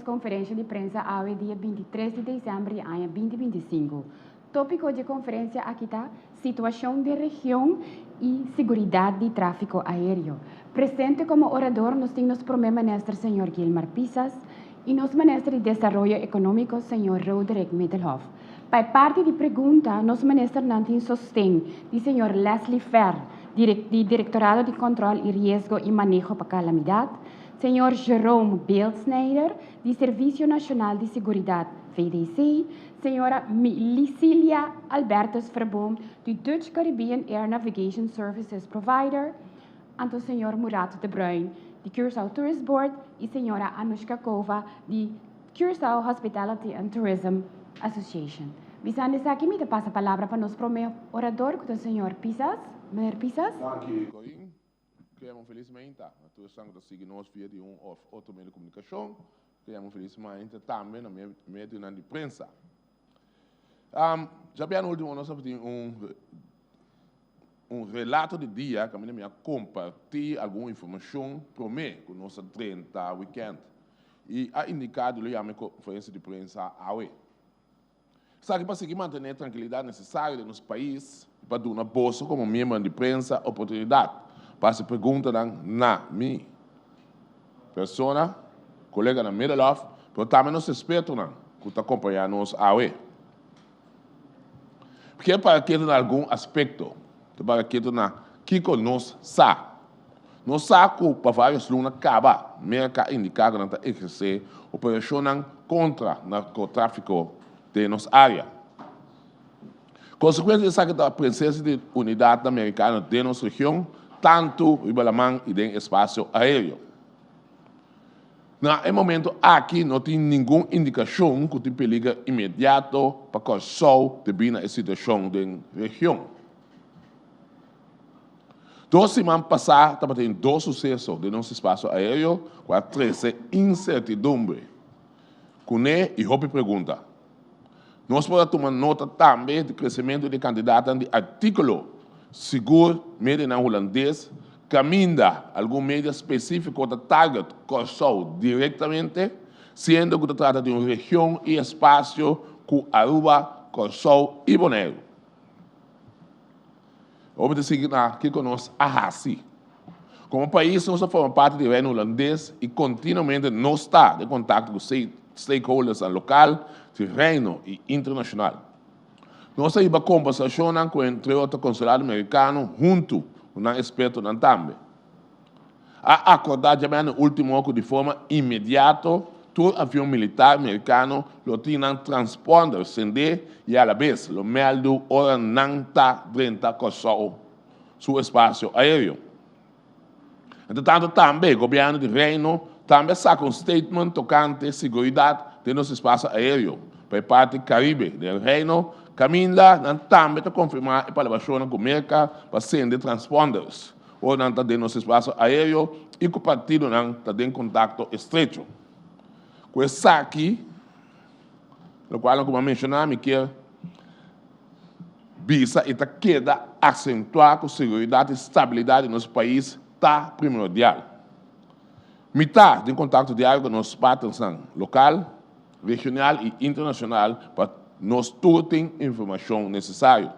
konferensia di prensa awe dia 23 di desèmber di aña 2025. Tópiko di konferensia aki ta situashon di region i seguridat di tráfiko aéreo. Presente komo orador nos tin nos promé minister, señor Gilmar Pisas, i nos minister di Desaroyo Ekonómiko, señor Roderick Middelhof. Pa parti di pregunta, nos ministernan tin sosten di señor Leslie Fer, di Direktorado di Kontrol i Riesgo i Maneho pa Kalamidat, señor Jerome Beeldsnijder, di Servisio Nashonal di Seguridat, VDC, señora Licilia Albertus Verboom, di Dutch Caribbean Air Navigation Services Provider, anto señor Murat de Bruin, di Curaçao Tourist Board, i señora Anushka Kova, di Curaçao Hospitality and Tourism Association. Bisando esaki, mi ta pasa palabra pa nos promé orador, ku señor Pisas. Meneer Pisas. Danki, Corinne. Ke un felis mainta. Tur esnan ku ta sigui nos via di un òf otro medio di komunikashon. Ke un felis mainta tambe na medio di prensa. Ya último nos tin un relato di dia ku ami a kompartí algun informashon promé ku nos 30 weekend. I a indiká ku lo yama konferensia di prensa awe. Sabe pa sigui mantené trankilidat nesesario den nos pais, pa duna boso komo miembro di prensa oportunidat pa hasi pregunta na mi persona, kolega na Middelhof, pero tambe nos ekspertonan ku ta kompañá nos awe. Ke para ketu na algun aspekto, para ketu na kiko nos sa. Nos sa ku pa vários luna kaba, Merka a indiká ku nan ta ehersé operashon kontra narkotráfiko den nos área. Konsekuensia di esaki ta presensia di unidat amerikano den nos region, tantu riba laman i den espasio aéreo. Na e momento aki no tin ningun indikashon ku tin peliger inmediato pa Kòrsou debí na e situashon den region. 2 siman pasá tabatin dos suseso den nos espasio aéreo ku a trese insertidumbre. Kuné i hopi pregunta. Nos por tuma nota tambe di kresementu di kantidat di artíkulo, sigur media hulandes, kaminda algun media spesífiko ta target Kòrsou direktamente, siendo ku ta trata di un region i espasio ku Aruba, Kòrsou i Boneiru. Ban sigui na kiko nos a hasi. Komo pais, nos ta forma parti di Reino Hulandes i kontinuamente nos ta den kontakto ku stakeholders lokal, di Reino i internashonal. Nos a hiba kombersashon ku, entre otro, konsulado amerikano huntu ku ekspertonan tambe. A akordá ya na último ku di forma inmediato tur avion militar amerikano lo tin un transponder sendé i a la bes lo mèldu ora nan ta drenta Kòrsou su espasio aéreo. Entretantu, tambe gobièrnu di Reino tambe a saka un statement tokante seguridat den nos espasio aéreo pa parti Karibe di Reino, kaminda nan tambe ta konfirmá e palabrashon ku Merka pa sende transponders ora nan ta den nos espasio aéreo i ku partidonan ta den kontakto estrecho. Ku esaki, lokual komo menshoná, mi ke bisa i ta keda asentuá ku seguridat i stabilidat di nos pais ta primordial. Mi ta den kontakto diario ku nos partners lokal, regional i internashonal pa nos tur tin informashon nesesario.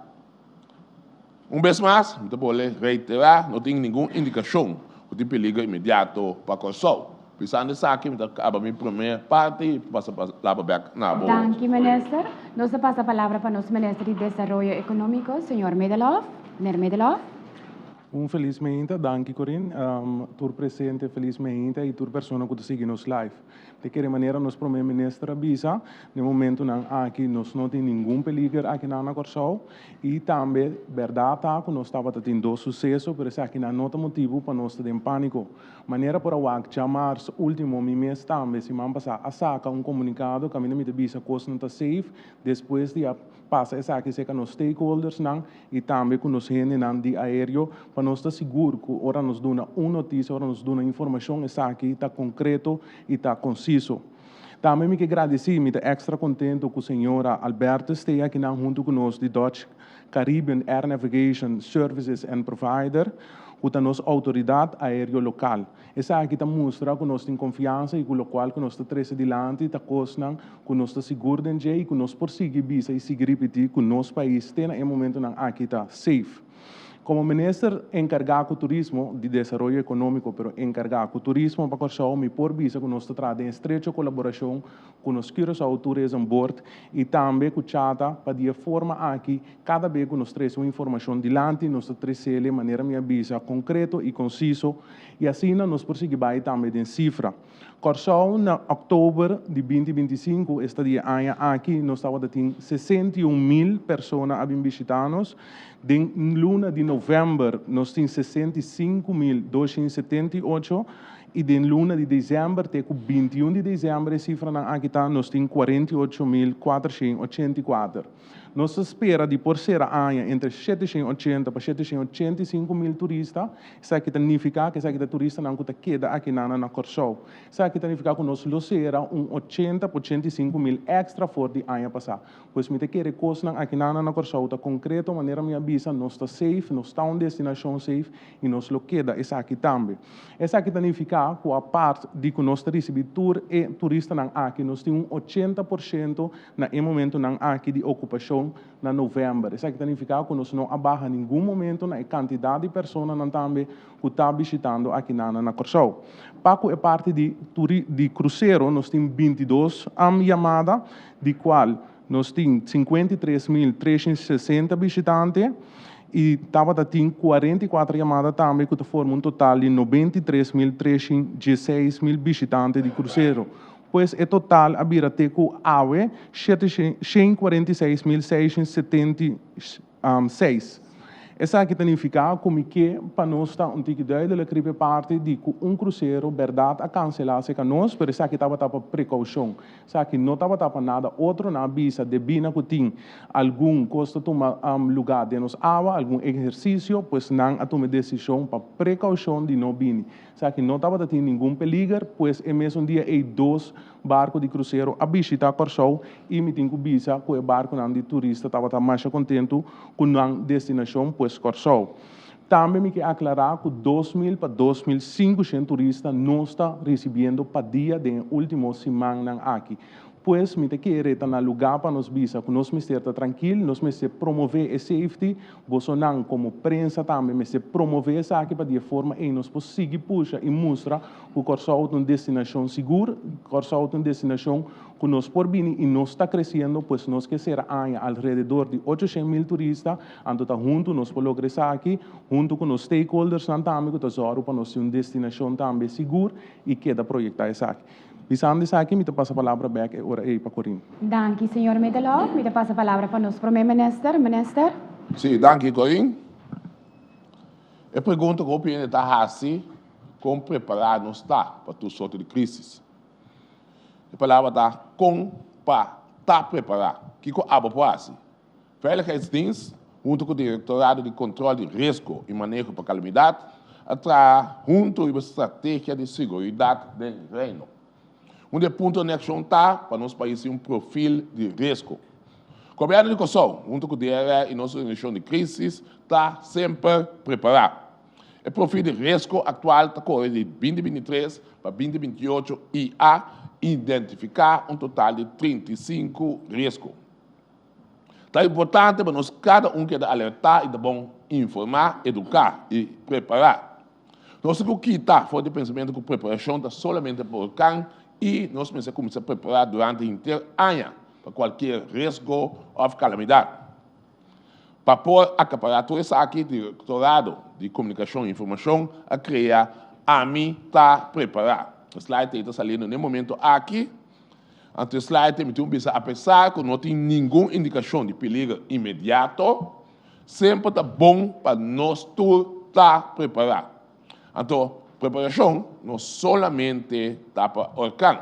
Un bes mas, mi ta bolbe reiterá, no tin ningun indikashon ku tin peliger inmediato pa Kòrsou. Pensando esaki, mi ta kaba mi promé parti i pasa palabra bèk na bo. Danki, minister. Nos ta pasa palabra pa nos minister di Desaroyo Ekonómiko, señor Middelhof. Meneer Middelhof. Un felis mainta, danki, Corinne. Tur presente, felis mainta i tur persona ku ta sigui nos live. Di kualke manera, nos promé minister a bisa, na momentonan aki nos no tin ningun peliger aki na Kòrsou i tambe berdat ta ku nos tabatin dos suseso, pero esaki no ta motibu pa nos ta den pániko. Manera por a wak djamars último mi mes tambe siman pasá a saka un komunikado kaminda mi ta bisa kos nan ta safe despues di a pasa esaki serka nos stakeholders nan i tambe ku nos hendenan di aéreo pa nos ta sigur ku ora nos duna un notisia, ora nos duna informashon, esaki ta konkreto i ta konsiso. Tambe mi ke gradisí, mi ta ekstra kontentu ku señora Albertus ta aki nan huntu ku nos di Dutch Caribbean Air Navigation Services and Provider. ku ta nos outoridat aéreo lokal. Esaki ta mustra ku nos tin konfiansa i ku lokual ku nos ta trese dilanti ta kosnan ku nos ta sigur den dje i ku nos por sigui bisa i sigui ripití ku nos pais te na e momentunan aki ta safe. Komo minister enkargá ku turismo, di desaroyo ekonómiko pero enkargá ku turismo pa Kòrsou, mi por bisa ku nos ta traha den estrecho kolaborashon ku nos Curaçao Tourism Board i tambe ku CHATA pa di e forma aki kada be ku nos trese un informashon dilanti nos ta tresele manera mi a bisa konkreto i konsiso i asina nos por sigui bai tambe den sifra. Kòrsou na òktober di 2025, esta di e aña aki, nos tabata tin 61.000 persona a bin bishitá nos. Den luna di novèmber nos tin 65.278 i den luna di desèmber te ku 21 di desèmber e sifranan aki ta nos tin 48.484. Nos ta spera di por sera aña entre 780 pa 785.000 turista. Esaki ta nifiká ku esaki ta turistanan ku ta keda akinan na Kòrsou. Esaki ta nifiká ku nos lo sera un 80 pa 85.000 èkstra for di aña pasá. Pues mi ta kere kosnan akinan na Kòrsou ta konkreto, manera mi a bisa, nos ta safe, nos ta un destinashon safe i nos lo keda esaki tambe. Esaki ta nifiká ku apart di ku nos ta risibí tur e turistanan aki, nos tin un 80% na e momentonan aki di okupashon na novèmber. Esaki ta nifiká ku nos no a baha ningun momento na e kantidat di personanan tambe ku ta bishitando akinan na Kòrsou. Pa ku e parti di di krusero nos tin 22 yamada, di kual nos tin 53.360 bishitante i tabata tin 44 yamada tambe ku ta forma un total di 93.316 mil bishitante di krusero. Pues e total a bira te ku awe 746.676. Esaki ta nifiká ku mi ke pa nos ta un tiki duidelijk riba e parti di ku un krusero bèrdat a kanselá serka nos, pero esaki tabata pa prekoushon. Esaki no tabata pa nada otro. Nan a bisa debí na ku tin algun kos ta tuma lugá den nos awa, algun ehersisio, pues nan a tuma e desishon pa prekoushon di no bini. Esaki no tabata tin ningun peliger, pues e mesun dia ei dos barco di crucero a bishita Corsou y mi tin cu bisa cu e barconan di turista tabata masha contento cu nan destinacion, pues Corsou. Tambe mi ke aclara cu 2000 pa 2500 turista nos ta ricibiendo pa dia den e ultimo simannan aki. Pues mi ta kere ta na lugá pa nos bisa ku nos mester ta trankil, nos mester promové e safety, bosonan komo prensa tambe mester promové esaki pa di e forma ei nos por sigui pusha i mustra ku Kòrsou ta un destinashon sigur, Kòrsou ta un destinashon ku nos por bini i nos ta kresiendo, pues nos ke sera aña alrededor di 800.000 turista, anto ta huntu nos por logra esaki, huntu ku nos stakeholdersnan tambe ku ta zòru pa nos tin un destinashon tambe sigur i keda proyektá esaki. Bisando esaki mi ta pasa palabra bek e ora ei pa Corinne. Danki, señor Middelhof. Mi ta pasa palabra pa nos prome minister. Minister. Sí, danki, Corinne. E pregunta ku hopi hende ta hasi, kon prepará nos ta pa tur sorto di krísis? E palabra ta kon pa ta prepará. Kiko abo por hasi? Veiligheidsdienst, huntu ku Direktorado di Kontrol di Riesgo i Maneho pa Kalamidat, a traha huntu riba strategia di siguridat den Reino. Un di e puntonan di akshon ta pa nos pais tin un profil di riesgo. Gobièrnu di Kòrsou, huntu ku DRR i nos organisashon di krísis, ta semper prepará. E profil di riesgo aktual ta kore di 2023 pa 2028 i a identifiká un total di 35 riesgo. Ta importante pa nos kada un keda alertá i ta bon informá, eduká i prepará. Nos tin ku kita for di pensamentu ku preparashon ta solamente pa orkan i nos mester kuminsá prepará durante henter aña pa kualkier riesgo òf kalamidat. Pa por akapará tur esaki, Direktorado di Komunikashon i Informashon a krea Ami Ta Prepará. E slide ei ta saliendo n'e momento aki. Anto e slide mi tin un bisa apesar ku no tin ningun indikashon di peliger inmediato, semper ta bon pa nos tur ta prepará. Anto preparashon no solamente ta pa orkan.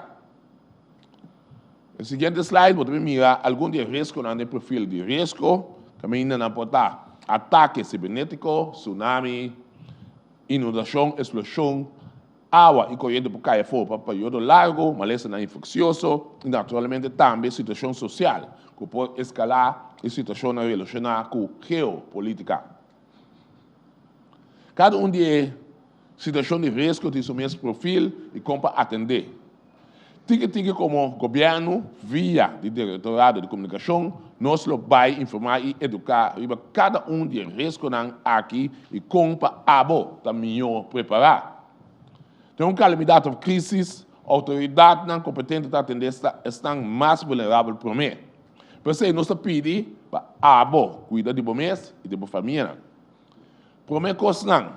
E siguiente slide bo ta bin mira algun di e riesgonan den profil di riesgo kaminda nan por ta atake sibernétiko, tsunami, inundashon, eksploshon, Awa i koriente por kai afó pa periodo largu, malesanan infeksioso i naturalmente tambe situashon sosial ku por eskalá i situashonnan relashoná ku geopolítika. Kada un di e situashon di riesgo tin su mes profil i kon pa atendé. Tiki tiki komo gobièrnu via di Direktorado di Komunikashon nos lo bai informá i eduká riba kada un di e riesgonan aki i kon pa abo ta mihó prepará. Den un kalamidat òf krísis, outoridatnan kompetente ta atendé esnan mas vulnerabel promé. P'esei nos ta pidi pa abo kuida di bo mes i di bo famianan. Promé kosnan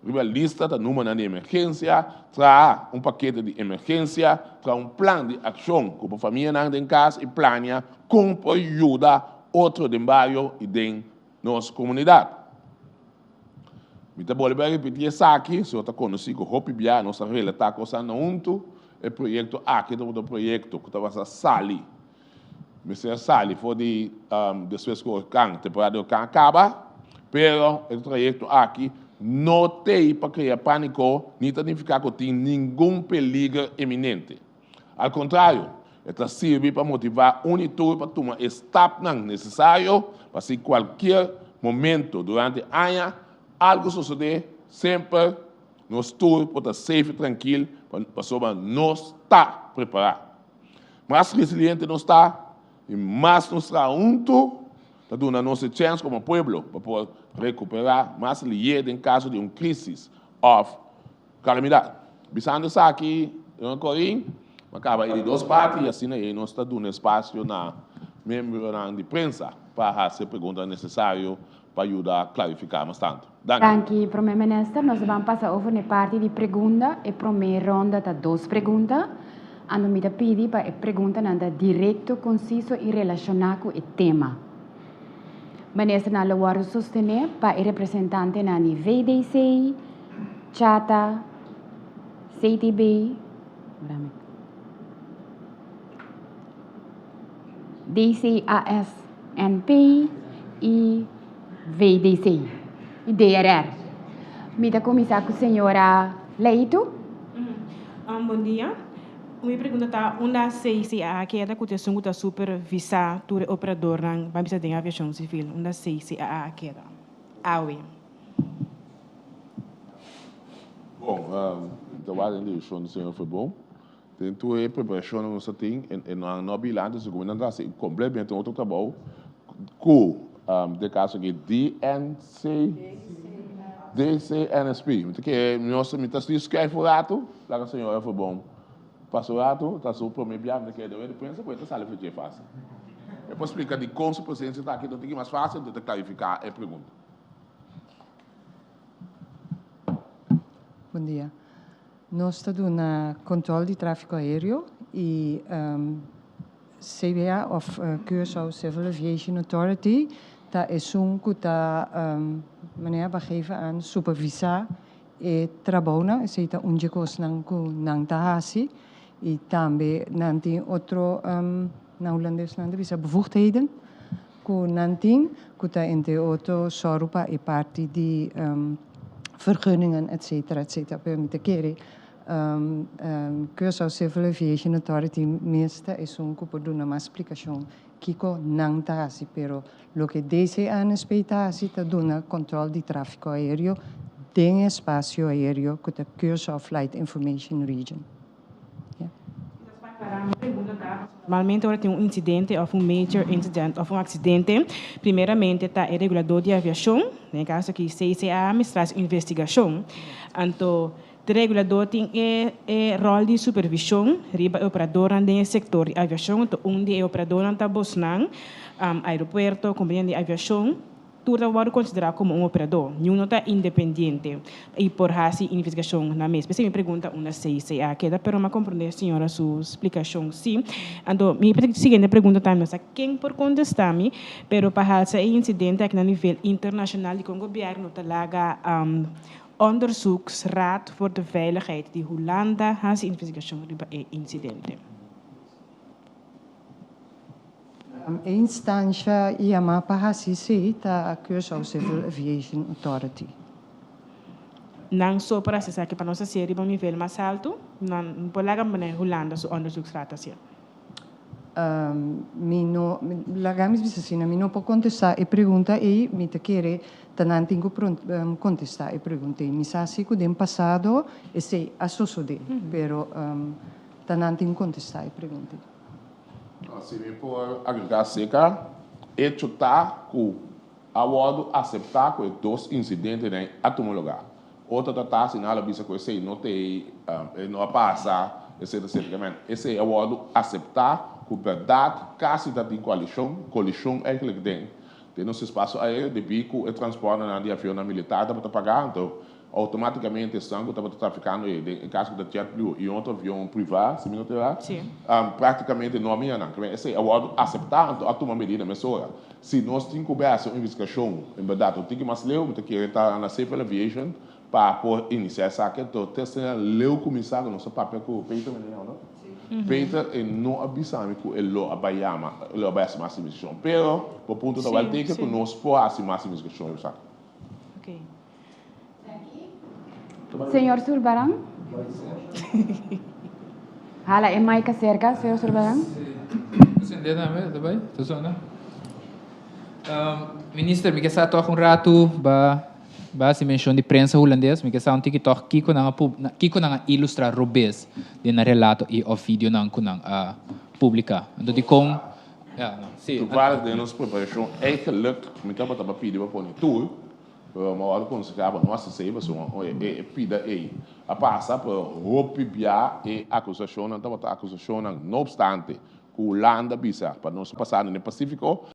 riba lista ta numbernan di emergensia, traha un pakete di emergensia, traha un plan di akshon ku bo famianan den kas i plania kon por yuda otro den bario i den nos komunidat. Mi ta bolbe a ripití esaki, si bo ta konosí ku hopi bia nos a relatá kosnan huntu, e proyekto aki tabata un proyekto ku tabata sali Mester a sali for di despues ku orkan, temporada di orkan a kaba, pero e trayekto aki no t'ei pa krea pániko ni ta nifiká ku tin ningun peliger eminente. Al kontrario, e ta sirbi pa motivá un i tur pa tuma e stapnan nesesario pa si kualkier momento durante aña algu sosodé, semper nos tur por ta safe i trankil pasobra nos ta prepará. Mas resiliente nos ta i mas nos traha huntu, ta duna nos e chèns komo pueblo pa por rekuperá mas lihé den kaso di un krísis òf kalamidat. Bisando esaki, Señor Corin, mi a kaba e di dos parti i asina ei nos ta duna espasio na miembronan di prensa pa hasi e preguntanan nesesario pa yuda klarifiká mas tantu. Danki. Danki, Prome Minister. Nos ban pasa over na e parti di pregunta. E prome ronda ta dos pregunta. Ando mi ta pidi pa e preguntanan ta direkto, konsiso i relashoná ku e tema. Ministernan lo wòrdu sostené pa e representantenan di VDC, Chata, CTB, DCASNP i VDC i DRR. Mi ta kuminsá ku señora Leito. Bon dia. Mi pregunta ta unda CCAA keda ku ta esun ku ta supervisá tur e operadornan ban bisa den aviashon sivil? Unda CCAA keda awe? Bon, mi ta wak den direkshon di señor Verboom. Den tur e preparashonnan nos a tin, e nan no a bira antes, segun nan ta hasi kompletamente un otro trabou ku den kaso aki DNC, DCNSP. Mi ta kere nos, mi ta skùif un ratu, laga señora Verbon pasa un ratu, ta su promé biaha, mi ta kere den rueda di prensa, ku e ta sali for dje fásil. E por splika dikon su presensia ta aki, ta un tiki mas fásil, anto ta klarifiká e pregunta. Bon dia. Nos ta duna control di trafico aereo y CBA of Curaçao Civil Aviation Authority ta esun cu ta manera pa geven aan supervisa e trabounan, esey ta un dje cosnan cu nan ta haci y tambe nan tin otro na Hulandes nan ta bisa bevoegdheden cu nan tin cu ta entre otro sòru pa e parti di vergunningen etcetera etcetera pero mi ta kere Curaçao Civil Aviation Authority mes ta esun cu por duna mas splicacion kico nan ta haci pero loke DCANSP ta haci ta duna control di trafico aereo den e espacio aereo cu ta Curaçao Flight Information Region. Normalmente ora tin un incidente of un major incident of un accidente, primeramente ta e regulador di aviacion, den e caso aki CCA, mester haci un investigacion. Anto e regulador tin e e rol di supervision riba e operadornan den e sector di aviacion. Anto un di e operadornan ta bosnan, aeropuerto, compania di aviacion. Tur ta wòrdu konsiderá komo un operadó. Niun no ta independiente i por hasi investigashon nan mes. P'esei mi pregunta unda CCA keda, pero mi a komprondé señora su splikashon sí. Anto mi siguiente pregunta ta, mi no sa ken por kontestá mi, pero pa halsa e insidente aki na nivel internashonal dikon gobièrnu ta laga Onderzoeksraad voor de Veiligheid di Hulanda hasi investigashon riba e insidente? E instansha yamá pa hasi esei ta Curaçao Civil Aviation Authority. Nan so por hasi esaki pa nos hasié riba un nivel mas haltu? Nan por laga manera Hulanda su onderzoeksraad hasié? Mi no, laga mi bisa asina, mi no por kontestá e pregunta ei, mi ta kere ta nan tin ku kontestá e pregunta ei. Mi sa si ku den pasado esei a sosodé, pero ta nan tin ku kontestá e pregunta ei. Si mi por agregá aserka, echo ta ku a wòrdu aseptá ku e dos insidentenan a tuma lugá. Otro ta ta si nan lo bisa ku esei no t'ei, e no a pasa, etcetera, etcetera. Men, esei a wòrdu aseptá ku bèrdat kasi ta tin koalishon, kolishon eigenlijk den den nos espasio aéreo debí ku e transportenan di avionnan militar tabata pagá, anto outomátikamente esnan ku tabata trafikando ei, den e kaso ku ta JetBlue i otro avion privá, si mi no ta erá, práktikamente no a mira nan. Men, esei a wòrdu aseptá, anto a tuma medida mesora. Si nos tin ku bai hasi un investigashon, en bèrdat un tiki mas leu, mi ta kere ta na Civil Aviation pa por inisiá esaki. Anto te asina leu kuminsá ku nos a papia ku Peter, mi ta yama no? Peter e no a bisa mi ku e lo a bai yama, e lo a bai hasi mas investigashon. Pero bo punto ta wèl teken ku nos por hasi mas investigashon riba esaki. Señor Sulbaran. Hala e mic acerca, señor Sulbaran. Sende tambe, ta bai? Ta sona? Minister, mi ke sa tòg un ratu ba ba hasi menshon di prensa hulandes. Mi ke sa un tiki tòg kiko nan a pub kiko nan a ilustrá robes den nan relato i òf videonan ku nan a publiká. Anto dikon ya no si. Toevallig den nos preparashon eigenlijk mi tabata pa pidi pa pone tur. Pero mi a wòrdu konsehá pa no hasi esei pasobra e pida ei a pasa, pero hopi bia e akusashonnan tabata akusashonnan no opstante ku Hulanda bisa pa nos pasa den e Pasífiko.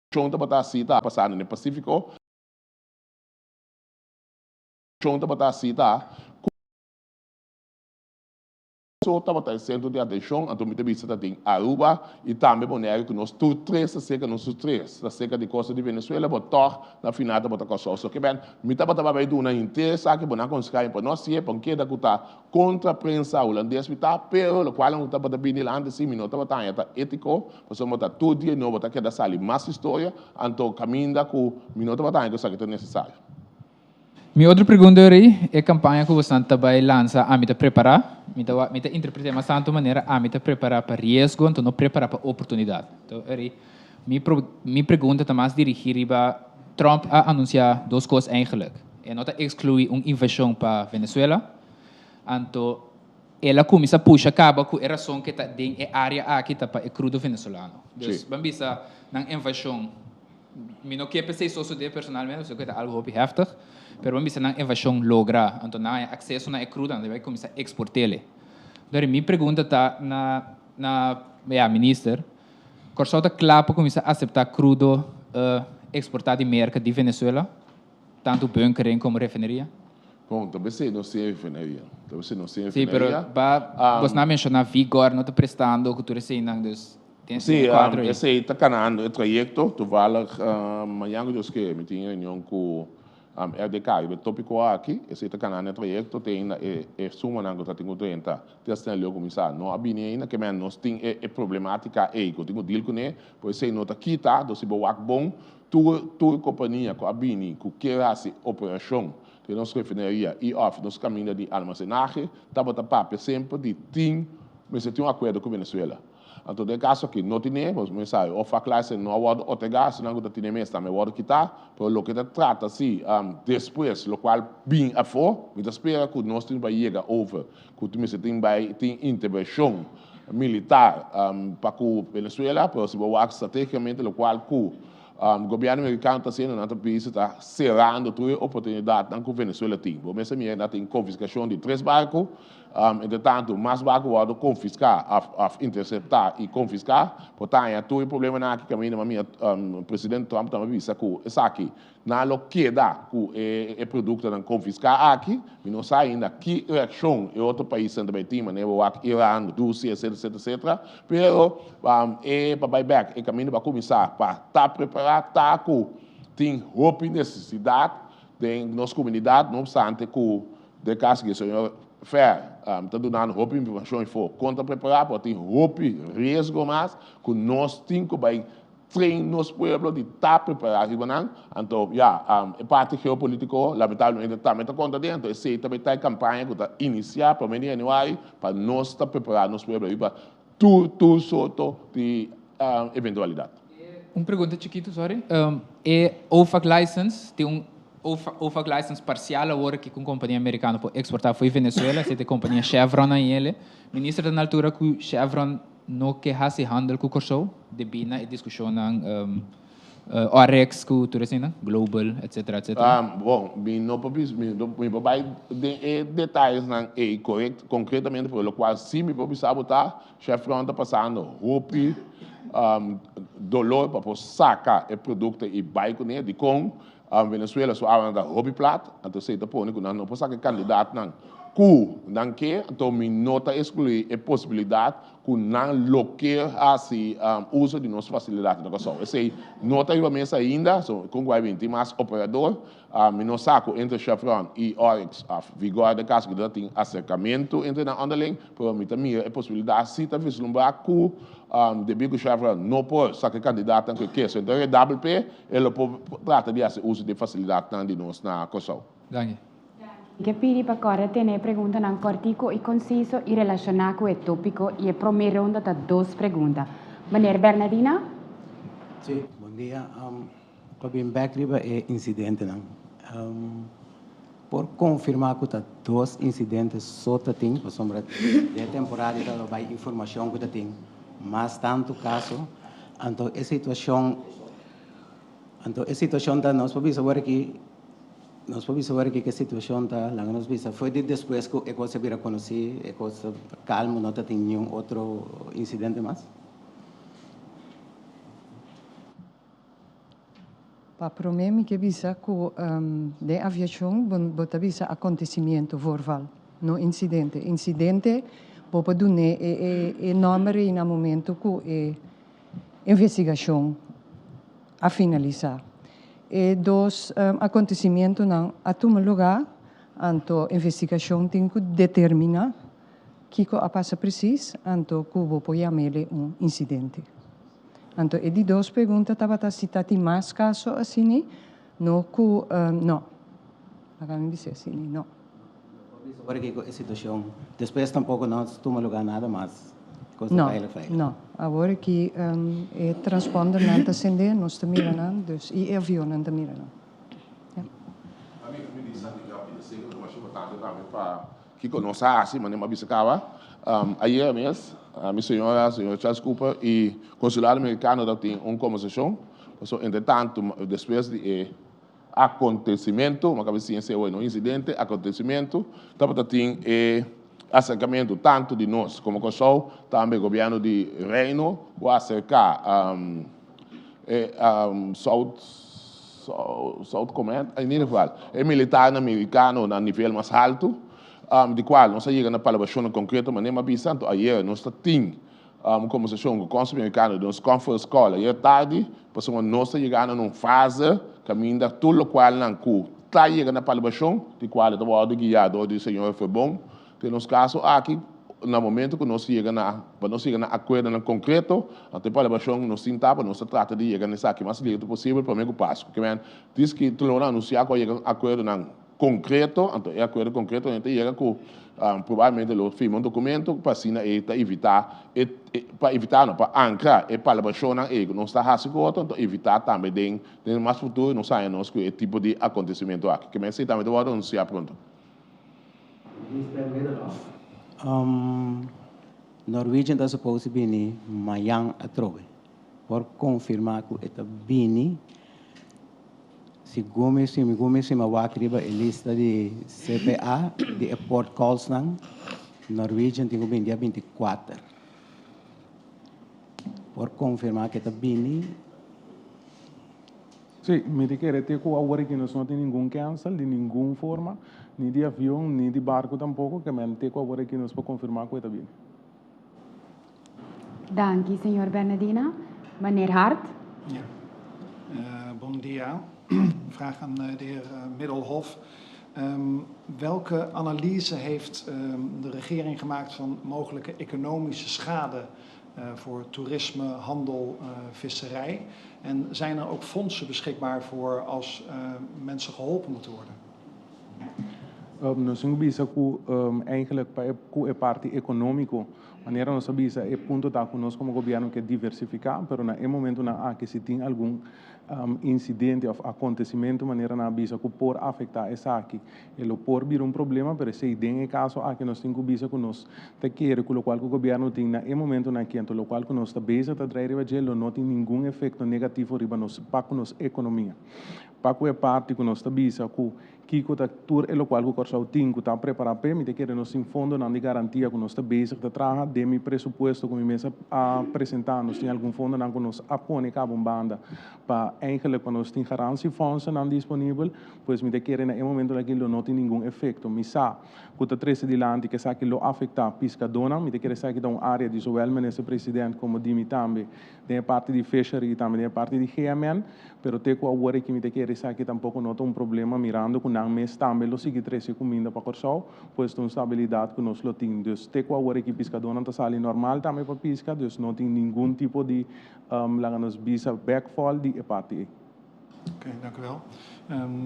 Tabata hasi ta pasa den e Pasífiko. Tabata hasi ta ku. So tabata e centro di atencion, anto mi ta bisa ta den Aruba y tambe Bonaire cu nos tur tres ta cerca, nos tur tres ta cerca di costa di Venezuela, bo toch na final tabata Corsou. So ke ben, mi tabata babia duna henter esaki, bo nan aconseha mi pa no haci'e, pa keda cu ta contra prensa Hulandes mi ta, pero locual nan tabata bini dilanti si mi no tabata haña ta etico, pasobra bo ta tur dia nobo ta keda sali mas historia, anto caminda cu mi no tabata haña cu esaki ta necesario. Mi otro pregunta ori, e campaña cu bosan ta bay lansa ami ta prepara? Mi ta mi ta interprete mas tanto manera ami ta prepara pa riesgo anto no prepara pa oportunidad. Anto ori mi mi pregunta ta mas dirigi riba Trump a anuncia dos cos eigenlijk. E no ta exclui un invasion pa Venezuela anto el a cuminsa pusha caba cu e rason cu e ta den e area aki ta pa e crudo venezolano. Dus ban bisa nan invasion Mi no ke p'esei sosodé personalmente, pasobra ku e ta algu hopi heftig, pero bo bisa nan evashon logra, anto nan haña akseso na e krudo, nan ta bai kuminsá eksport'el. Dor mi pregunta ta na na ya minister, Kòrsou ta kla pa kuminsá aseptá krudo eksportá di Merka di Venezuela, tantu bunkering komo refineria? Bon, ta besei nos tin refineria. Ta besei nos tin Sí, pero refineria. ba bosnan a menshoná Vigor no ta prestando ku tur eseinan, dus Den Sí, e kuadro ei. esei ta kanando e trayekto. Toevallig mañan ku Dios ke mi tin reunion ku RDK riba e topiko aki. Esei ta kanando e trayekto te ainda e e sumanan ku ta tin ku drenta te asina leu kuminsá no a bini ainda. Ke men nos tin e e problematika ei ku tin ku deal kuné, por esei no ta kita. Entonces si bo wak bon tur tur kompania ku a bini ku kier hasi operashon den nos refineria i òf nos kaminda di almasenahe tabata papia semper di tin mester tin un akuerdo ku Venezuela. Anto den kaso aki no tine, pues mi sa of a clase no a wordo otorga, asina ku ta tine mes tambe a wordo kita, pero loke ta trata si despues lokual bin afo, mi ta spera ku nos tin bai yega over ku mester tin bai tin intervenshon militar pa ku Venezuela, pero si bo wak strategicamente lokual ku Gobierno Mericano ta haciendo nan ta bisa ta cerando tur e oportunidadnan cu Venezuela tin. Bo mester mira nan tin confiscacion di tres barco, entre tanto mas barco wordo confisca of intercepta y confisca, por ta haña tur e problemanan aki caminda ma mira President Trump tambe bisa cu esaki nan lo keda cu e productonan confisca aki. Mi no sa ainda ki reaccion e otro paisnan ta bay tin, manera bo wak Iran, Rusia, etcetera, etcetera, etcetera. Pero e pa bay bek, e caminda pa cuminsa pa ta prepara ta cu tin hopi necesidad den nos comunidad, no obstante cu den caso di señor Fer ta dunando hopi informacion y for con ta prepara, pero tin hopi riesgo mas cu nos tin cu bay. train nos pueblo di ta prepará riba nan. Anto, ya, e parti geopolítiko lamentablemente tambe ta konta den. Anto esei tambe ta e kampaña ku ta inisiá promé di yanüari pa nos ta prepará nos pueblo riba tur tur sorto di eventualidat. Un pregunta chikitu, sorry. E OFAC license tin un OFAC license parcial awor aki cu un compania americano por exporta fo'i Venezuela, esey ta e compania Chevron a yele. Minister ta na altura cu Chevron no ke haci handel cu Corsou debi na e discusionnan Oryx cu tur eseynan, Global, etcetera, etcetera. Bon, mi no por bisa, mi no mi por bay den e detayesnan ey corect, concretamente, pero locual si mi por bisa bo ta, Chevron ta pasando hopi dolor pa por saca e producto y bay cune. Dicon? Venezuela su awanan ta hopi plat, anto esei ta pone ku nan no por saka e kandidatnan ku nan ke, anto mi no ta eskluí e posibilidat ku nan lo ke hasi uso di nos fasilidatnan na Kòrsou. Esei no ta riba mesa ainda, so kon ku a bin tin mas operador, mi no sa ku entre Chevron i Oryx òf Vigor den kaso ku ta tin aserkamentu entre nan onderling, pero mi ta mira e posibilidat si ta vislumbrá ku debí ku Chevron no por saka e kandidatnan ku e ke, so enton e WP E lo por trata di hasi uso di e fasilidatnan di nos na Kòrsou. Danki. Mi ke pidi pa kòrda tene e preguntanan kòrtiku i konsiso i relashoná ku e tópiko i e promé ronda ta dos pregunta. Meneer Bernadina. Sí, bon dia. Pa bin bèk riba e insidentenan, por konfirmá ku ta dos insidente so ta tin? Pasobra den e temporada ta bai informashon ku ta tin mas tantu kaso. Anto e situashon, anto e situashon ta, nos por bisa awor aki, nos por bisa awor aki ku e situashon ta, laga nos bisa, for di despues ku e kos a bira konosí, e kos ta kalmo, no ta tin niun otro insidente mas. Pa promé mi ke bisa ku den aviashon bo ta bisa akontesimiento, voorval, no insidente. Insidente bo por dun'é e nòmber ei na momento ku e investigashon a finalisá. E dos akontesimientonan a tuma lugá, anto investigashon tin ku determiná kiko a pasa presis, anto ku bo por yam'é un insidente. Anto e di dos pregunta tabata si ta tin mas kaso asini, no ku no. Laga mi bisa asini, no. No por bisa ora kiko e situashon. Despues tampoko no a tuma luga nada mas kos di veilig veilig. No, no. Awor aki e transpondernan ta sende, nos ta mira nan, dus i e avionnan ta mira nan. Ya. Ami mi di Sandy Gabi, esei ku ta masha importante tambe pa Kiko nos a hasi, manera mi a bisa kaba ayera mes, mi señora, señor Charles Cooper i Consulado Americano tabatin un kombersashon, pasobra entre tantu despues di e akontesimentu, mi a kaba di siña esei awor, no insidente, akontesimentu, tabata tin e aserkamentu tantu di nos komo Kòrsou, tambe gobièrnu di Reino ku a aserká e South South Command, in ieder geval e militarnan merikano na nivel mas haltu, di kual nos a yega na palabrashonnan konkreto manera mi a bisa. Anto ayer nos ta tin un kombersashon ku konsul merikano di nos conference call ayer tardi, pasobra nos ta yegando na un fase kaminda tur lokualnan ku ta yega na palabrashon, di kual e ta wòrdu guiá dor di señor Verbon, Den nos kaso aki, na momento ku nos yega na, pa nos yega na akuerdonan konkreto, anto e palabrashon nos tin ta pa nos ta trata di yega na esaki mas lirto posibel promé ku Pasku. Ke men, dis ki Tolona a anunsiá ku a yega akuerdonan konkreto, anto e akuerdo konkreto nan ta yega ku probablemente lo firma un dokumento pa asina e ta evitá e, pa evitá no, pa ankra e palabrashonnan ei ku nos ta hasi ku otro, anto evitá tambe den den mas futuro nos haña nos ku e tipo di akontesimentu aki. Ke men esei tambe ta wòrdu anunsiá pronto. Minister Middelhof, Norwegian ta supose bini mayan atrobe. Por konfirmá ku e ta bini? Segun mi segun mi sima wak riba e lista di CPA di e port callsnan, Norwegian tin ku bini dia 24. Por konfirmá ku e ta bini? Sí, mi ta kere te ku awor aki nos no tin ningun cancel di ningun forma, ni di avion, ni di barku tampoko, ke men te ku awor aki nos por konfirmá ku e ta bini. Danki, señor Bernadina. Meneer Hart. Ja. Bon dia. Vraag aan de heer Middelhof. Welke analyse heeft de regering gemaakt van mogelijke economische schade voor toerisme, handel, visserij? En zijn er ook fondsen beschikbaar voor als mensen geholpen moeten worden? Nos tin ku bisa ku eigenlijk pa ku e parti ekonómiko, manera nos a bisa, e punto ta ku nos komo gobièrnu ke diversifiká, pero na e momentunan aki si tin algun insidente òf akontesimentu manera nan a bisa ku por afektá esaki, e lo por bira un problema, pero esei den e kaso aki nos tin ku bisa ku nos ta kere ku lokual ku gobièrnu tin na e momentunan aki, anto lokual ku nos ta bezig ta drai riba dje lo no tin ningun efekto negativo riba nos pa ku nos ekonomia. Pa ku e parti ku nos ta bisa ku Kiko ta tur e lokual ku Kòrsou tin ku ta prepará p'e? Mi ta kere nos tin fondonan di garantia ku nos ta bezig ta traha. Den mi presupuesto ku mi mes a presentá nos tin algun fondonan ku nos a pone kaba un banda pa eigenlijk pa nos tin garantiefondsennan disponibel. Pues mi ta kere na e momentonan aki lo no tin ningun efekto. Mi sa ku ta trese dilanti ku esaki lo afektá piskadónan. Mi ta kere esaki ta un área di zowel Minister President komo di mi tambe den e parti di fishery i tambe den e parti di GMN. Pero te ku awor aki mi ta kere esaki tampoko no ta un problema mirando ku nan mes tambe lo sigui trese kuminda pa Kòrsou, pues ta un stabilidat ku nos lo tin. Dus te ku awor aki piskadónan ta sali normal tambe pa piska, dus no tin ningun tipo di laga nos bisa backfall di e parti ei. Oké, dank u wel.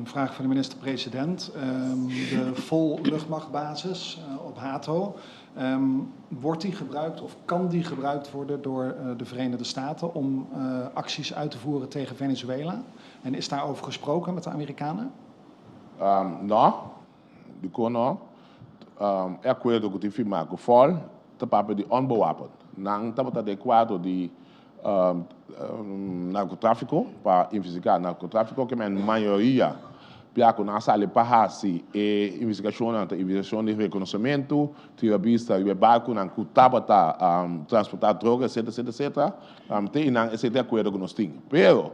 Vraag voor de minister-president. De vol luchtmachtbasis op Hato, wordt die gebruikt of kan die gebruikt worden door de Verenigde Staten om acties uit te voeren tegen Venezuela? En is daarover gesproken met de Amerikanen? No, dikon no? E akuerdo ku tin firmá ku fol ta papia di onbewapend. Nan tabata den kuadro di narkotráfiko, pa investigá narkotráfiko, ke men mayoria bia ku nan a sali pa hasi e investigashonnan ta investigashon di rekonosementu, tira bista riba e barkunan ku tabata transportá droga, etcetera, etcetera, etcetera. Te einan esei ta e akuerdo ku nos tin. Pero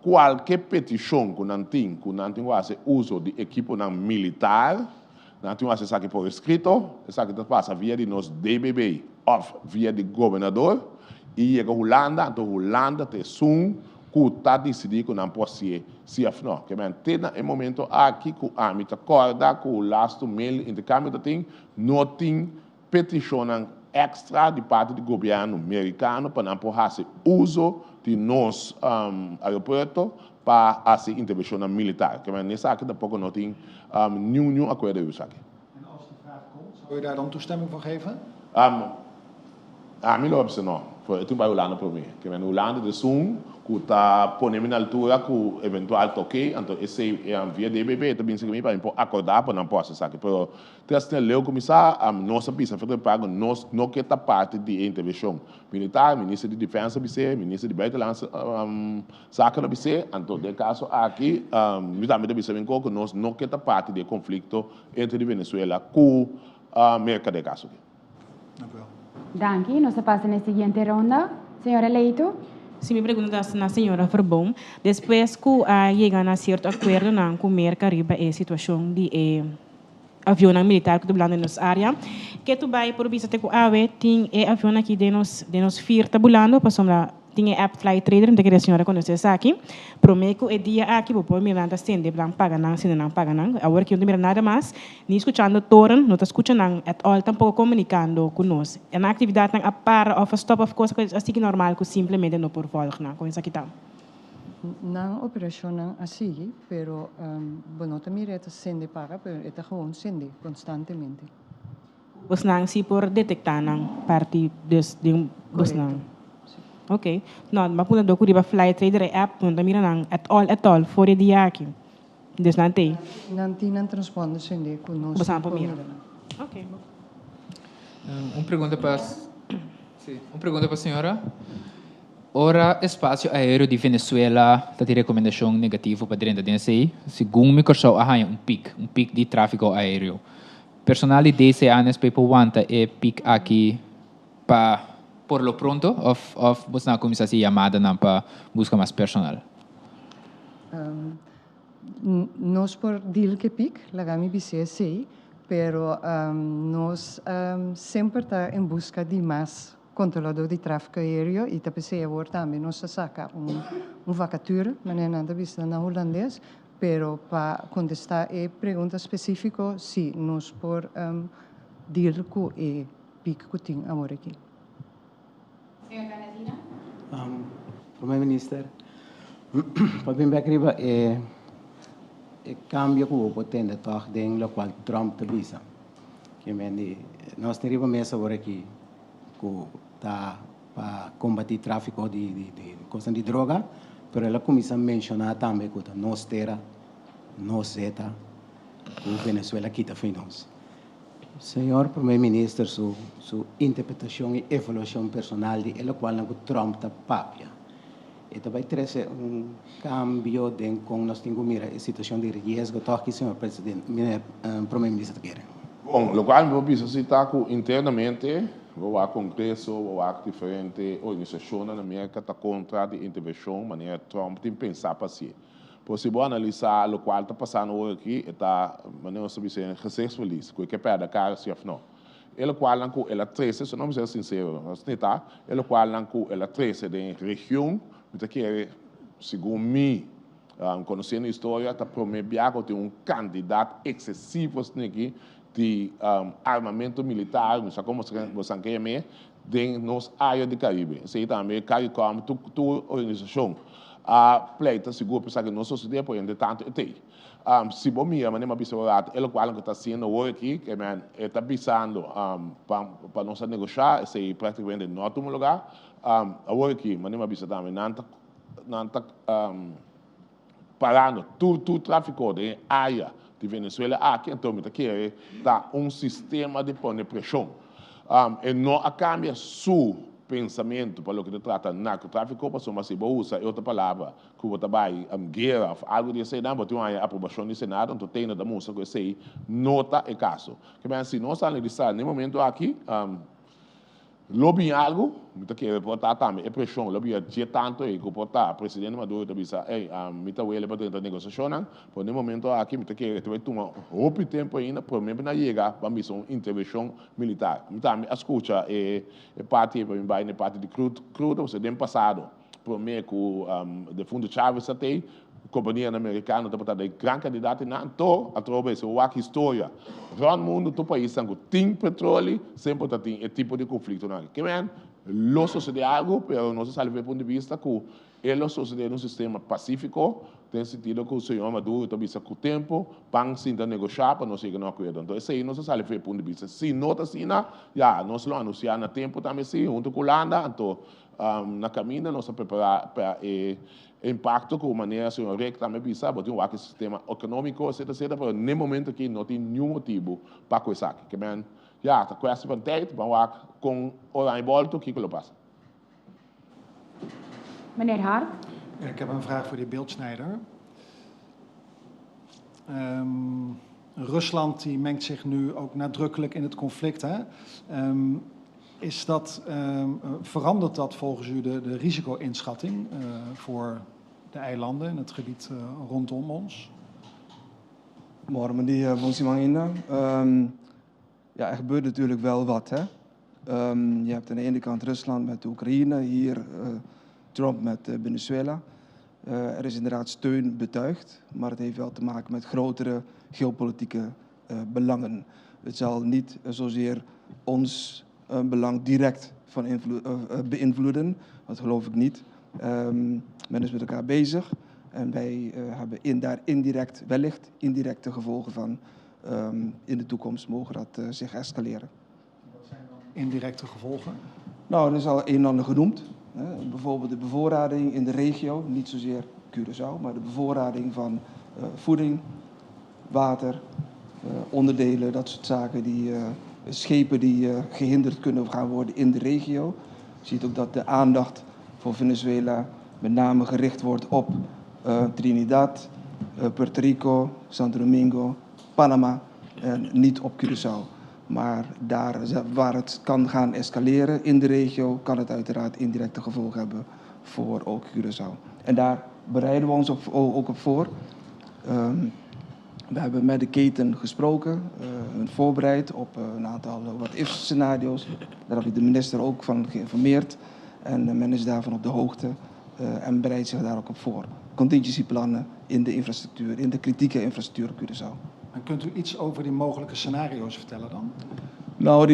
kualke petishon ku nan tin ku nan tin ku hasi uso di ekiponan militar, nan tin ku hasi esaki por eskrito, esaki ta pasa via di nos DBB òf via di gobernador i yega Hulanda, anto Hulanda ta esun ku ta disidí ku nan por hasié si òf nò. Ke men te na e momento aki ku ami ta kòrda ku lastu mail interkambio ta tin, no tin petishonnan èkstra di parti di gobièrnu merikano pa nan por hasi uso di nos aeropuerto pa hasi intervenshonnan militar. Ke men esaki tampoko no tin niun niun akuerdo riba esaki. En als de vraag komt, zou u daar dan toestemming voor geven? Ami lo bisa no, for e tin bai Hulanda promé. Ke men Hulanda ta esun ku ta pone mi na altura ku eventual ta oke, anto esei via DBB ta bin serka mi pa mi por akordá pa nan por hasi esaki. Pero te asina leu kuminsá, nos a bisa Federal Pago nos no ke ta parti di e intervenshon militar, minister di Defensa a bis'é, minister di Buitenlandse Zaken a bis'é, anto den e kaso aki mi tambe ta bisa bin ku nos no ke ta parti di e konflikto entre di Venezuela ku Merka den e kaso aki. Dank u wel. Danki. Nos ta pasa na e siguiente ronda. Señora Leito. Si mi pregunta ta na señora Verboom, despues ku a yega na sierto akuerdonan ku Merka riba e situashon di e avionnan militar ku ta bulando den nos área, ke tu bai por bisa te ku awe tin e avion aki den nos den nos fir ta bulando pasobra Tin e app Flight Trader, mi ta kere señora konosé esaki. Promé ku e dia aki bo por mira nan ta sende nan paga nan, sende nan paga nan. Awor aki no ta mira nada mas, ni skuchando toren, no ta skucha nan at all, tampoko komunikando ku nos. E nan aktividatnan a para òf a stòp òf kos a sigui normal ku simplemente no por vòlg nan. Kon esaki ta? Nan operashonnan a sigui, pero bo no ta mira e ta sende paga, pero e ta gewoon sende konstantemente. Bosnan si por detektá nan parti dus den bosnan. Korekto, si. Ok. No, mi a punta dor ku riba Flight Trader e app no ta mira nan at all at all for e dia aki. Dus nan t'ei. Nan tin nan transponder sende ku nos Bosnan por mira. nan. Ok. Un pregunta pa, si, un pregunta pa señora. Ora espasio aéreo di Venezuela ta tin rekomendashon negativo pa drenta den esei, segun mi Kòrsou a haña un pik, un pik di tráfiko aéreo. Personal di DCA NSP por wanta e piek aki pa por lo pronto of of boso nan a cuminsa haci yamadanan pa busca mas personal? Nos por deal cu e piek, laga mi bisa esey, pero nos semper ta en busca di mas controlador di trafico aereo y ta pesey awor tambe nos a saca un vacature, manera nan ta bisa na Hulandes, Pero pa kontestá e pregunta spesífiko, sí, nos por deal ku e pik ku tin awor aki. Señor Bernardina. Prome Minister, pa bin bek riba e e cambio cu bo por tende toch den locual Trump ta bisa. Ke men di nos tin riba mesa awor aki cu ta pa combati trafico di di di cosnan di droga, pero el a cuminsa menciona tambe cu ta nos tera, nos zeta, cu Venezuela kita fo'i nos. Señor Prome Minister su su interpretacion y evaluacion personal di e locualnan cu Trump ta papia, e ta bay trece un cambio den con nos tin cu mira e situacion di riesgo toch ki señor President, meneer Prome Minister ta kere? Bon, locual mi por bisa si ta cu internamente bo wak Congreso, bo wak diferente organisacionnan na Merca ta contra di intervencion manera Trump tin pensa pa hacié. Por si bo analisá lokual ta pasando awor aki, e ta, manera nos ta bisa, un gezichtsverlies, ku e ke pèrdè kara si òf no. E lokualnan ku el a trese, si nos mester sinsero, nos ni ta, e lokualnan ku el a trese den region, mi ta kere, segun mi, konosiendo historia, ta promé bia ku tin un kantidat eksesivo asina aki di armamento militar, mi sa komo boso ke yam'é, den nos área di Karibe. Esei tambe CARICOM, tur organisashon a pleita sigur pa esaki no sosodé, por entre tanto e tei. Si bo mira manera mi a bisa bo rato, e lokual ku ta hasiendo awor aki, ke men e ta bisando pa nos a negoshá, esei praktikamente no a tuma lugá. Awor aki, manera mi a bisa tambe, nan ta nan ta parando tur tur tráfiko den e área di Venezuela aki, anto mi ta kere ta un sistema di pone preshon. E no a kambia su pensamentu pa loke ta trata narkotráfiko, pasobra si bo usa e otro palabra ku bo ta bai guera òf algu di eseinan, bo tin un haña aprobashon di Senado, anto tene ta mustra ku esei no ta e kaso. Ke men si nos analisá na e momento aki, Lo bin algu, mi ta kere por ta tambe e preshon lo bira dje tantu ei ku por ta presidente Maduro ta bisa, ey, mi ta wele pa drenta negosiashonnan, pero na e momento aki mi ta kere ta bai tuma hopi tempu ainda prome pa nan yega pa bisa un intervenshon militar. Mi tambe a skucha e parti ei pa mi bai na e parti di krudo, pasobra den pasado prome ku defuntu Chavez a tei, Kompanianan merikano tabata den gran kantidat di nan. Anto, atrobe si bo wak historia rònt mundu, tur paisnan ku tin petroli semper ta tin e tipo di konfliktonan aki. Ke men, lo sosodé algu, pero nos a sali for e punto di bista ku e lo sosodé den un sistema pasífiko, den sentido ku señor Maduro ta bisa ku tempu ban sinta negoshá pa nos yega na un akuerdo. Anto esei nos a sali for e punto di bista. Si no ta asina, ya, nos lo anunsiá na tempu tambe si, huntu ku Hulanda. Anto, na kaminda nos a prepará pa e impacto cu manera señor Rick tambe bisa, bo tin wak e sistema economico etcetera etcetera, pero n'e momento aki no tin niun motibo pa cu esaki. Ke men, ya, ta cuestie van tijd, ban wak con Oranje Bolto kico lo pasa. Meneer Hart. Ik heb een vraag voor de heer Beeldsnijder. Rusland die mengt zich nu ook nadrukkelijk in het conflict. Hè? Is dat, verandert dat volgens u de risico-inschatting voor de eilanden en het gebied rondom ons? Morgen, meneer Bonsimanginda. Ja, er gebeurt natuurlijk wel wat. Hè? Je hebt aan de ene kant Rusland met de Oekraïne, hier Trump met Venezuela. Er is inderdaad steun betuigd, maar het heeft wel te maken met grotere geopolitieke belangen. Het zal niet zozeer ons belang direct van beïnvloeden, dat geloof ik niet. Men is met elkaar bezig en wij hebben daar indirect, wellicht indirecte gevolgen van. In de toekomst mogen dat zich escaleren. Wat zijn dan indirecte gevolgen? Nou, er is al een en ander genoemd. Hè. Bijvoorbeeld de bevoorrading in de regio, niet zozeer Curaçao, maar de bevoorrading van voeding, water, onderdelen, dat soort zaken, die schepen die gehinderd kunnen gaan worden in de regio. Je ziet ook dat de aandacht voor Venezuela met name gericht wordt op Trinidad, Puerto Rico, Santo Domingo, Panama en niet op Curaçao. Maar daar waar het kan gaan escaleren in de regio, kan het uiteraard indirecte gevolgen hebben voor ook Curaçao. En daar bereiden we ons ook op voor. We hebben met de keten gesproken, voorbereid op een aantal what-if scenario's. Daar heb ik de minister ook van geïnformeerd. En men is daarvan op de hoogte en bereidt zich daar ook op voor. Contingencyplannen in de infrastructuur, in de kritieke infrastructuur op Curaçao. En kunt u iets over die mogelijke scenario's vertellen dan? Nou,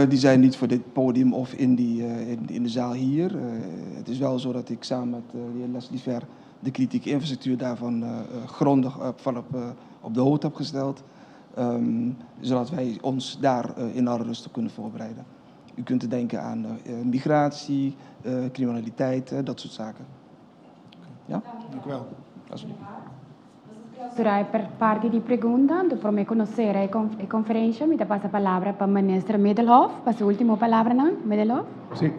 die zijn niet voor dit podium of in de zaal hier. Het is wel zo dat ik samen met de heer Leslie Ver de kritieke infrastructuur daarvan grondig van op de hoogte heb gesteld, zodat wij ons daar in alle rust op kunnen voorbereiden. U kunt denken aan migratie, criminaliteit, dat soort zaken. Ja? Dank u wel. Alsjeblieft. Clausurá e parti di pregunta, anto promé ku nos sera e konferensha, mi ta pasa palabra pa Minister Middelhof, pa su último palabranan. Middelhof. Sí,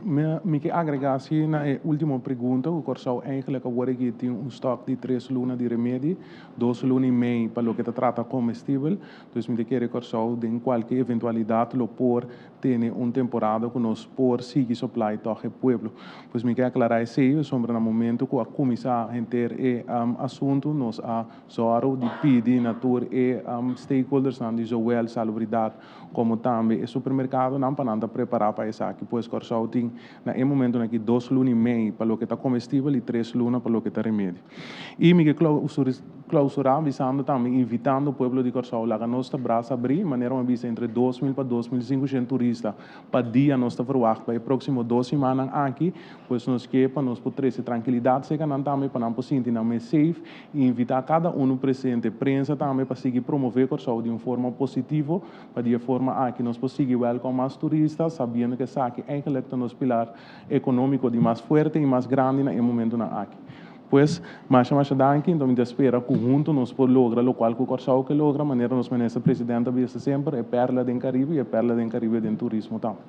mi ke agregá si na e último pregunta ku Kòrsou eigenlijk awor aki tin un stòk di tres luna di remedi, dos luna i mei pa loke ta trata komestibel. Dus mi ta kere Kòrsou den kualke eventualidat lo por tene un temporada ku nos por sigui supply tòg e pueblo. Pues mi ke aklará esei, pasobra na momento ku a kuminsá henter e asuntu nos a sòru di pidi na tur e stakeholdersnan di zowel salubridat komo tambe e supermerkadonan pa nan ta prepará pa esaki. Pues Kòrsou tin na e momentonan aki dos luna i mei pa loke ta komestibel i tres luna pa loke ta remedi. I mi ke klausurá bisando tambe, invitando pueblo di Kòrsou, laga nos ta brasa abrí, manera mi a bisa entre 2000 pa 2500 turista pa dia nos ta verwagt pa e próksimo dos simannan aki, pues nos ke pa nos por trese trankilidat serka nan tambe pa nan por sinti nan mes safe i invitá kada unu presente, prensa tambe pa sigui promové Kòrsou di un forma positivo, pa di e forma aki nos por sigui wèlkòm mas turista, sabiendo ku esaki eigenlik ta nos pilar ekonómiko di mas fuerte i mas grandi na e momentunan aki. Pues, masha masha danki, enton mi ta spera ku huntu nos por logra lokual ku Kòrsou ke logra, manera nos Minister President a bisa semper, e pèrla den Karibe i e pèrla den Karibe den turismo tambe.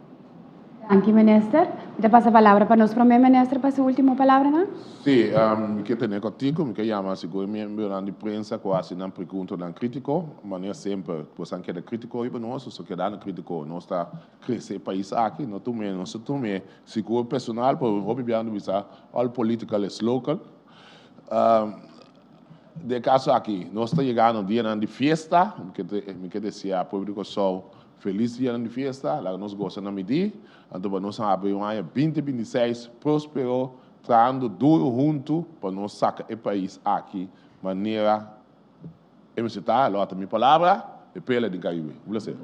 Danki Minister. Mi ta pasa palabra pa nos Prome Minister pa su ultimo palabranan. Sí, mi ke tene kòrtiku, mi ke yama sigur e miembronan di prensa ku a hasi nan preguntanan kritiko, manera semper boso a keda kritiko riba nos, boso keda kritiko, nos ta krese e pais aki, no tum'é, nos ta tum'é sigur personal, pero hopi biaha no bisa all political is local. Den e kaso aki, nos ta yegando dianan di fiesta, mi ke desea pueblo di Kòrsou felis dianan di fiesta, laga nos gosa na midí, anto pa nos habri un aña 2026 prospero, trahando duro huntu pa nos saka e pais aki manera e mester ta, lo ata mi palabra, e perla di Caribe. Un placer.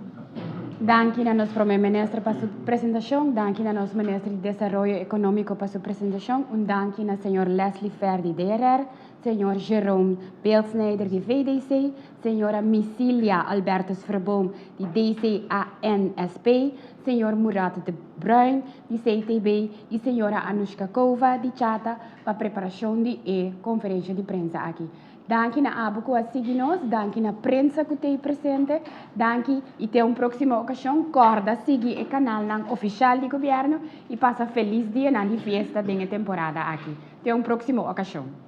Danki na nos Prome Minister pa su presentacion, danki na nos Minister di Desaroyo Economico pa su presentacion, un danki na señor Leslie Fer di DRR, señor Jerome Beeldsnijder di VDC, señora Misilia Albertus Verboom di DCANSP, señor Murat de Bruin di CTB y señora Anushka Kova di Chata pa preparacion di e conferencia di prensa aki. Danki na abo ku a sigui nos, danki na prensa ku t'ei presente, danki i te un próksimo okashon. Kòrda sigui e kanalnan ofishal di gobièrnu i pasa felis dianan di fiesta den e temporada aki. Te un próksimo okashon.